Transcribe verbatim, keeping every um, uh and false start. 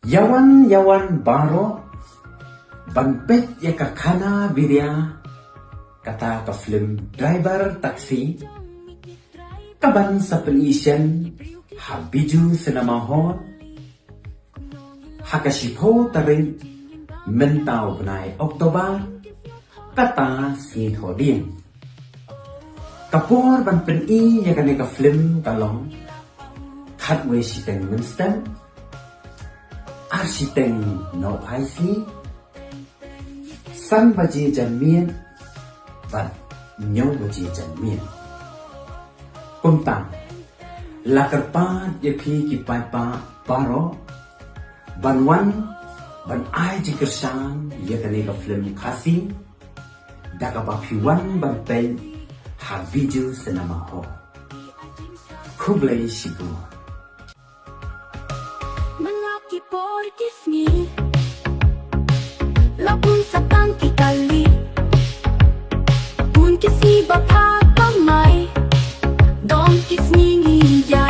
Ïawan ïawan baroh ban peit ïa ka khana biria, kata ka film Driver Taxi, kaban sa pyni shen ha Bijou Cinema Hall ha ka shiphew tarik mynta u bnai October, kata sngi Thohdieng. Ka por ban pyni ïa kane ka film ka long khatwei shiteng mynstep, ar shiteng nohphai sngi, san baje janmiet bad hynñiew baje janmiet. Kumta la kyrpad ïa phi ki paidbah baroh ban wan ban ai jingkyrshan ïa kane ka film Khasi da kaba phi wan ban peit ha Bijou Cinema Hall. Khublei shibun. Mano ki por ki sngi la bun sa tang ki kali, bun ki sngi ba pha ba mai, don ki sngi ngi ïa